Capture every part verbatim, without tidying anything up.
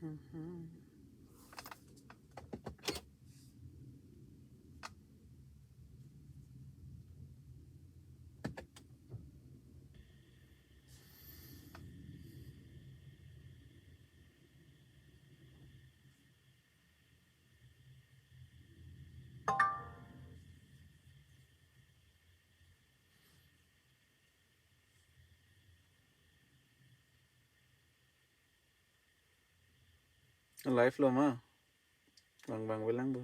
Mhm. Live lo ma? Bang bang bilang bo.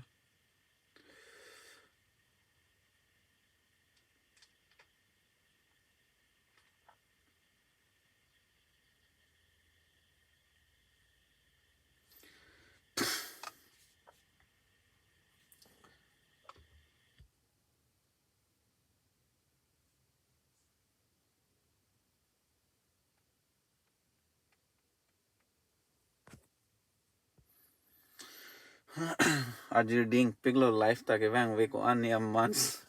Ajir dingpiklo, live ta kevang ave ko-an ni amans.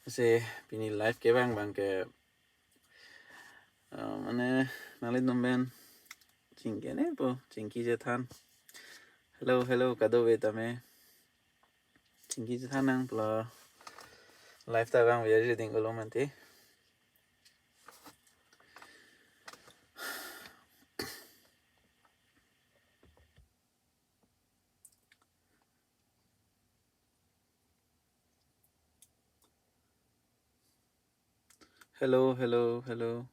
Se pini live kevang abang ke, eh, mane nanglitum pen chingki ne po, chingki chethan. Hello, hello, kadokave tame. Chingki chethan nang pulo. Live ta vang ave ajir ding olo mante. Hello, hello, hello.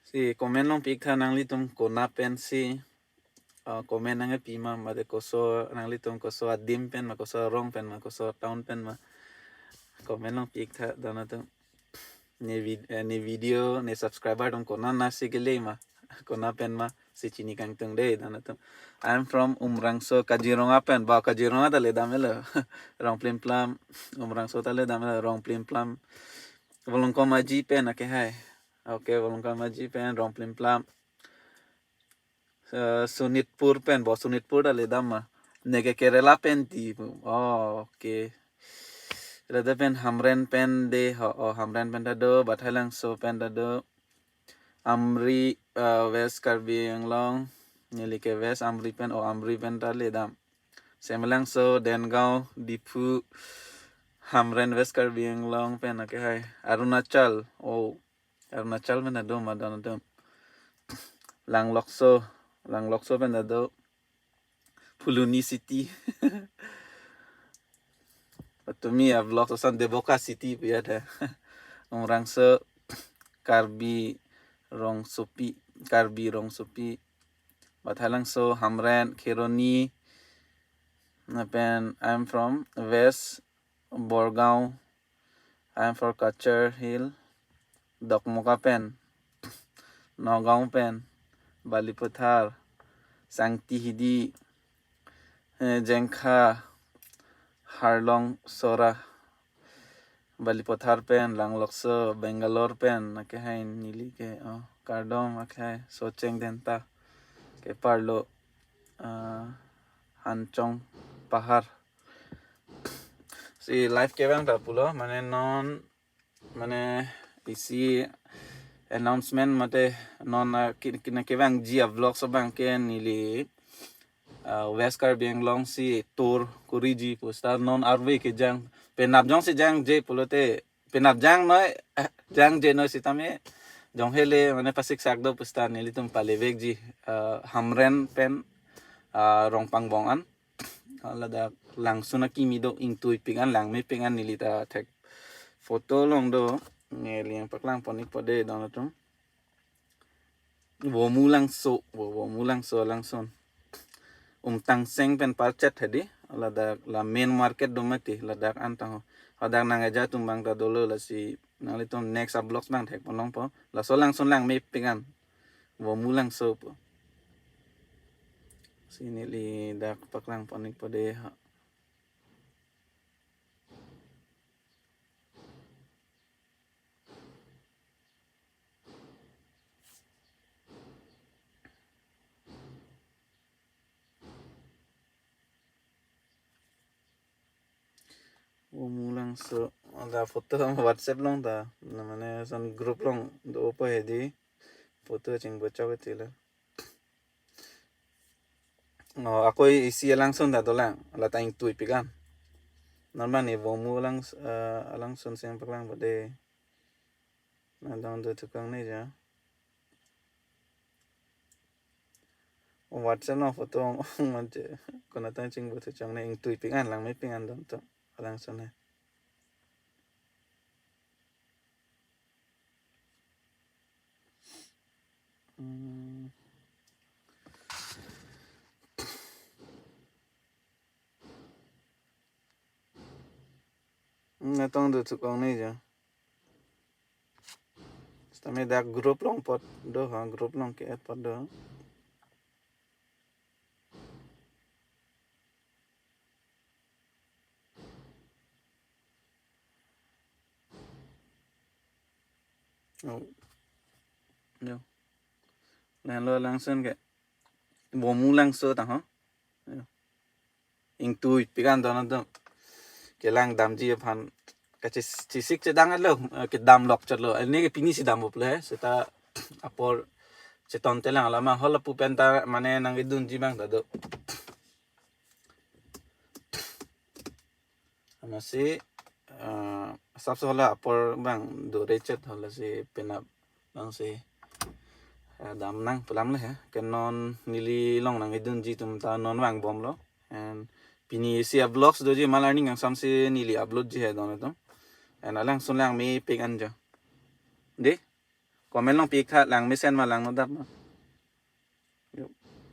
Si comment longpik tha nanglitum kona pensi, ah, comment nangpi ma, mate koso nanglitum koso adim pen ma, koso arong pen ma, koso town pen ma. Comment longpik tha dana tum. Ne vid-, eh, ne video, ne subscriber atum kona nasi kele ma, kona pen ma, si chini kangtung dei dana tum. I'm from Umrangso, Kaziranga pen, ba Kaziranga ta le dam elo. Rong plim plam, Umrangso ta le dam elo, rong plim plam. Volongkom Aji pen ake hai. Okay, Volongkom Aji pen, rong plim plam. Eh, Sonitpur pen bo, Sonitpur ta le dam ma. Neke Kerala pen ti. Oh, okay. Lada pen Hamren pen de ho, oh, Hamren pen ta do, Bathalangso pen ta do. Amri, eh, West Karbi Anglong. Neli ke West Amri pen, oh, Amri pen ta le dam. Semelangso, Dengaon, Diphu, Hamren West Karbi Anglong pen ake hai. Arunachal, oh, Arunachal pen ta do ma dana tum. Langlokso, Langlokso pen ta do. Phuloni City. Patumi a vlog sosan Deboka City pu ya tha. Umrangso, Karbi Rongsopi, Karbi Rongsopi. Bathalangso, Hamren, Kheroni. Lapen I'm from West Borgaon. I'm from Cachar Hill, Dokmoka pen, Nagaon pen, Balipathar, Sangti Hidi, eh, Jengkha, Harlong Sora, Balipathar pen, Langlokso, Bangalore pen, ake hai neli ke, oh, kardom ake hai, Socheng Denta, ke parlo, ah, Hanchong Pahar. Si live kevang ta pulo, mane non, mane isi announcement mate non, ah, ki-, kina kevangji a vlog so abang ke neli, ah, West Karbi Anglong si tour koriji pu seta non arve kejang. Penap jongsi jangje pulote, penap jang noi, eh, jangje noi sitame jong hele mane pasiksak do pu seta nelitum palevekji, ah, Hamren pen, ah, Rongpangbong an. Ladak langsun akimi do, ingtuipik an, langmepik an, neli ta thek photo along do, neli nangpaklang pon-ikpo dei dona atum. Vomu Langso, vo-, Vomu Langso langsun. Umtangseng pen parchet hedi, ladak la main market do mati, ladak an tangho. Ladak nang-eja atum abang ta dolo, lasi nanglitum next a vlogs abang thek pon longpo. Laso langsun langmepik an. Vomu Langso pu. Si neli dak paklang pon-ikpo dei ha. Vomu Langso, ada photo WhatsApp along ta, na mane son group along do po hedi, photo chingbo chok iti la. Oh, ako isi alangsun ta dolang, la ta ingtuipik an. Normal ni Vomu alang, eh, alangsun seng paklang bade. Na dong do tukang ni ja. Oh, WhatsApp along photo ong ong manje. Konat ta chingbo tu chong ne ingtuipik an, langmepik an dong to alangsun he. Hmm. Hmm, na dong do tukang ni ja. Sitame dak group along apot do ha, group along ke-add apot do. Oh. Yo. Lahenlo alangsun ke. Vomu Langso ta ho. Yo. Ingtuipik an dong do. Kelang damji aphan kachesik chedang lo, eh, kedam lok chotlo. Ini ke pini si dampo le, seta apor cheton telang lama hol lapu pen ta mane nangkedunji abang ta do. Amatsi, eh, asapso hala apor abang do rechet hala si penap abang si, eh, dam nang pu alam le he. Ke non neli along nangkedunji atum ta non vangbomlo. And pini isi a-vlogs doji, mal arni kangsam si neli upload ji he dong atum. And alangsun langmepik an jo. Dei, comment along pi tha, langmesen ma langno dap ma. Yo,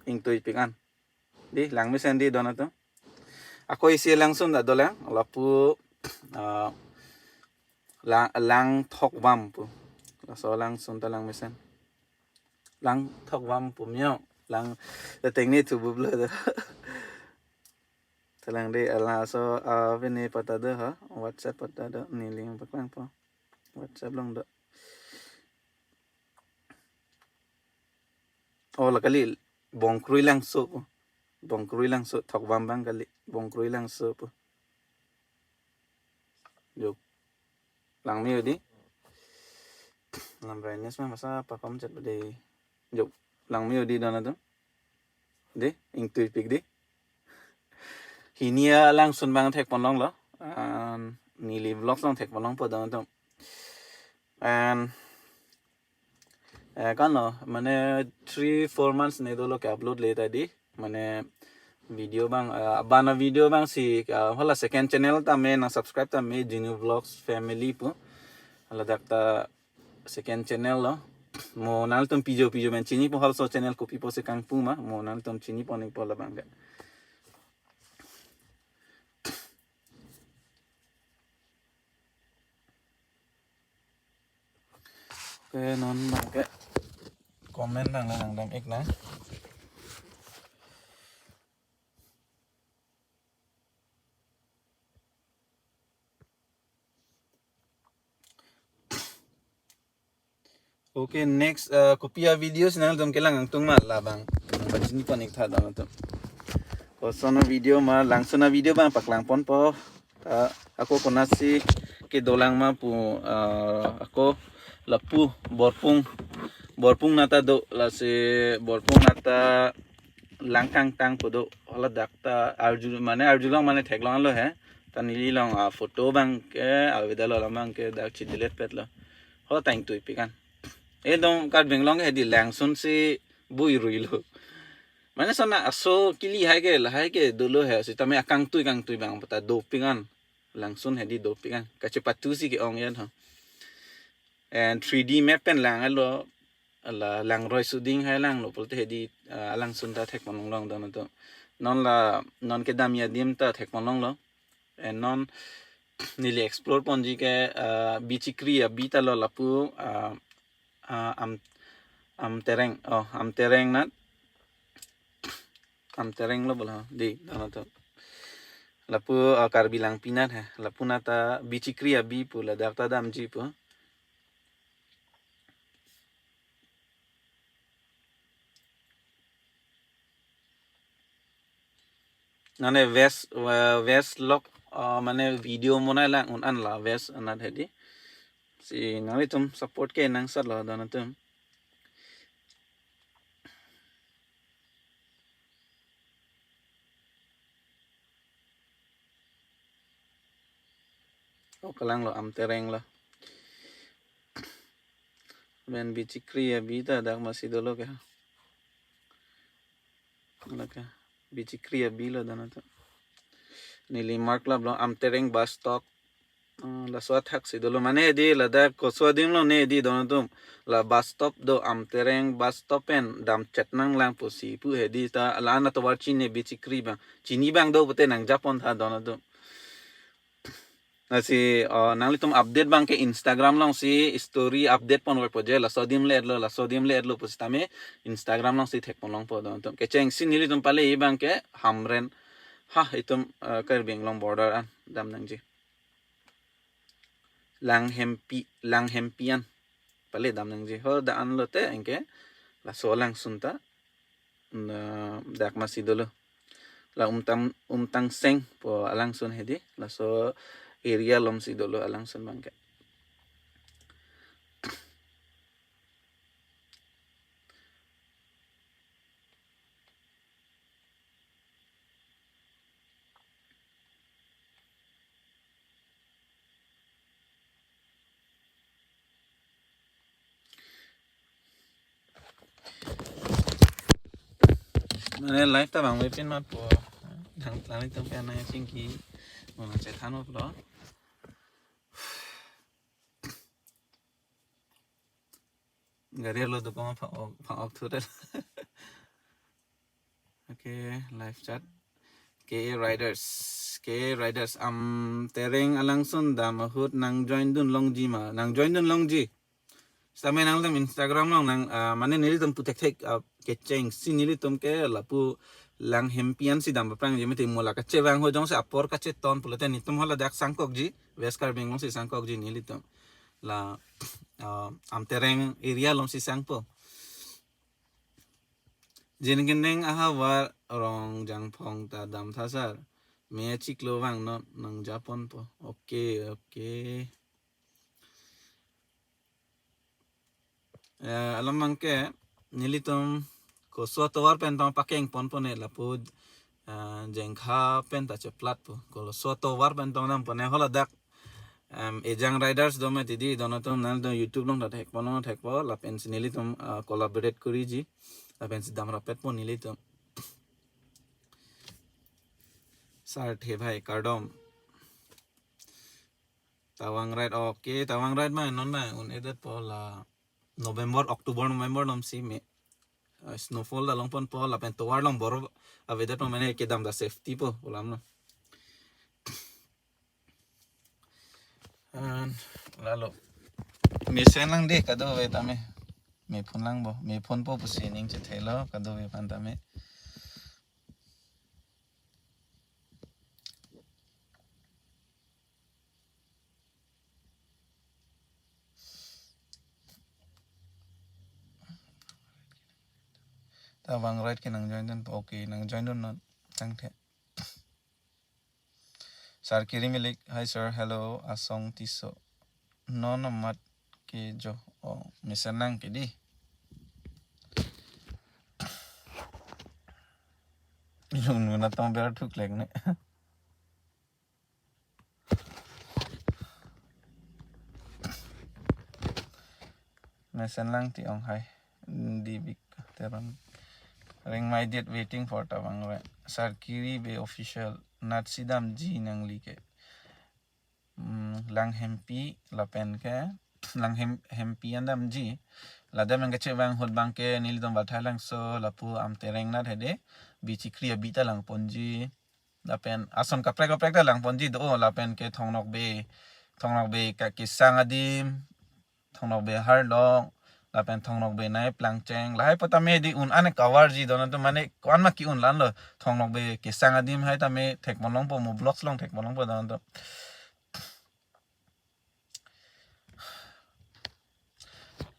ingtuipik an. Dei, langmesen dei dong atum. Ako isi alangsun ta dolang, lapu, ah, lang, Langthokvam pu. Laso alangsun ta langmesen. Langthokvam pu myo, lang, tengni thu bublo do. Talang dei, laso, ah, pini apot ta do ha, WhatsApp apot ta do, neli nangpaklangpo. WhatsApp along do. Oh, la kali, Bongkrui Langso pu. Bongkrui Langso, Thokvam abang kali, Bongkrui Langso pu. Jo. Langme o dei. Lam brightness ma masa perform chat dei. Jo. Langme o dei dong atum. Dei, ingtuipik dei. Hini alangsun abang thekpon longlo. And neli vlogs along thekpon longpo dong atum. And eh, kan lo, mane three four months ne dolo ke-upload le ta dei. Mane video abang, eh, abang a-video abang si, eh, hala second channel ta me, nang subscribe ta me, Jinu Vlogs Family pu. Hala dak ta second channel lo. Mo nangtum pijo pijo men chinipo, halaso channel kopi pusi kangpu ma, mo nangtum chinipon ikpo labang ke. Oke, non abang ke comment abang nangdam ik nang. Oke, next, eh, kopi a-video si nangtum kelang angtung ma labang. Nang pachinipon ik tha dong atum. Koson a-video ma, langsun a-video abang paklangponpo. Ta, ako konatsi kedolang ma pu, eh, ako lapu Borpung, Borpung nata do, lasi Borpung nata Langkangtang pu do, hala dak ta arju, mane arjulong mane theklonglo he. Ta neli along a-photo abang ke avedetlo, alam abang ke dak chi-delete petlo. Hala ta ingtuipik an. Ekdom Karbi Anglong ke hedi langsun si bui ruilo. Mane sona aso kili hai ke, lahai ke dolo he, sitame akangtui kangtui abang pata dopik an. Langsun hedi dopik an. Kachepatu si ke-ong yan ho. And three D map pen langlo, la langroi suding hai langlo pulote hedi, ah, alangsun ta thekpon longlong dong atum. Non la, non kedamji adim ta thekpon longlo. And non neli explore ponji ke, ah, Bichikri abi ta lo lapu, ah, ah, Am, Amtereng, oh, Amtereng nat, Amtereng lo bola, dei, dong atum. Lapu, ah, Karbi Langpi nat he, lapu nata Bichikri abi pu ladak ta damji pu. Nane West, eh, West Lok uh, mane video monai lang un-an la west anat hedi. Si nanglitum support ke nangsat lo don atum. Oh, kalang lo, Amtereng lo. Men Bichikri abi ta dak masi dolo ke. Lake Bichikri abi lo don atum. Neli mark lap lo, Amtereng bus stop. Ah, laso athak si dolo, mane di ladak koso adim lo ne di don atum. La bus stop do, Amtereng bus stop pen dam chet nang lang pusi pu hedi ta la-an atovar chini Bichikri abang. Chini abang do pute nang japon tha don atum. Lasi, uh, nanglitum update abang ke Instagram along si story update pon wek po je, laso adim le-et lo, laso adim le-et lo pusitame Instagram along si thek pon longpo don atum. Kechengsi nelitum pale abang ke Hamren. Ha, itum, uh, Karbi Anglong border an dam nangji. Langhempi, Langhempi an pale dam nangji. Ho, da-an lote anke laso alangsun ta. Na, dak masi dolo. La Umtang, Umtangseng po alangsun hedi. Laso area alom si dolo alangsun abang ke. Mane live ta bang wepin mat po. Dang tani tum pe nang chingki. Mana chethan po lo. Gari lo do pang pang ok, pang ok thu re. Okay, live chat. K A Riders. K A Riders, Amtereng alangsun dam ahut nang join dun longji ma. Nang join dun longji. Sitame nangtum Instagram along nang, ah, mane nelitum pu thekthek, ah, kechengsi nelitum ke lapu Langhempi an si dam paprangji mati, mo la kachevang ho jongsi apor kacheton pulote netum hala dak sangkokji, West Karbi Anglong si sangkokji nelitum. La, ah, Amtereng area alom si sangpo. Jin kineng ahavar Rongjangphong ta dam tha sir. Me achiklo vang non nang japon po. Okay, okay. Eh, alam abang ke nelitum koso atovar pen tong pakeng pon pone lapu, eh, Jengkha pen ta cheplat po. Koso atovar pen tong dam pone hala dak, em, Ejang Riders do mati di don atum nangtum YouTube along ta thek pon thek po lapen si nelitum, eh, collaborate koriji. Lapen si dam rapet po nelitum. Sarthe bhai kardom. Tawang ride, okay, Tawang ride ma non ma un-edet po la November, October, November alom si me, eh, snowfall ta long pon po lapen tovar along bor avedet po mane kedam ta safety po pu alam lo. An, lalo. Mesen lang dei kadokave tame. Mephun lang bo. Mephun po pusi ning chethelo kadokave aphan tame. Tawang ride ke nang join dun po, okay, nang join dun non. Tangte. Sar Kiri Milik, hi sir, hello, Asong Tisso. Non amat ke jo, oh, mesen lang ke di. Lun muna tong ber thuk lek ne. Mesen lang ti ong hai. Dibik Teron. Ring my date waiting for Tawang ride. Sar Kiri Bey official. Natsi damji nangli ke. Hmm, Langhempi lapen ke. Langhem, Hempi an damji. Ladak abang kechevang ahut abang ke nelitum Bathai Langso lapu Amtereng nat hedi. Bichikri abi ta lang ponji. Lapen ason kaprek kaprek ta lang ponji do, lapen ke Thong Nokbe, Thong Nokbe ka kesang adim, Thong Nokbe Harlong, lapen Thong Nokbe nai Plangcheng, lahai po tame di un-an cover ji don atum mane ko-an ma ke-un lang lo, Thong Nokbe kesang adim hai tame thek pon longpo mo vlogs along thek pon longpo don atum.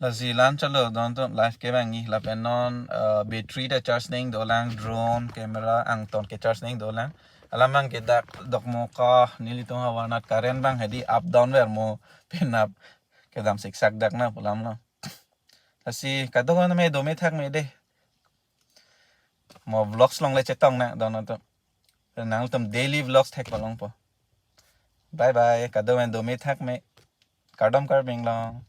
Lasi la-an chalo don atum live kevangji lapen non, uh, battery ta charge nangji dolang, drone, camera, angton ke charge nangji dolang. Alamang ke dak dokmoka nelitum havar anat current abang hedi up down ver mo penap kedam siksak dak na pulam lo. Lasi kadokave dome thak me dei. Mo vlogs along le chetong na don atum. Nangtum daily vlogs thek longpo. Bye bye. Kadokave dome thak me. Kardom Karbi Anglong.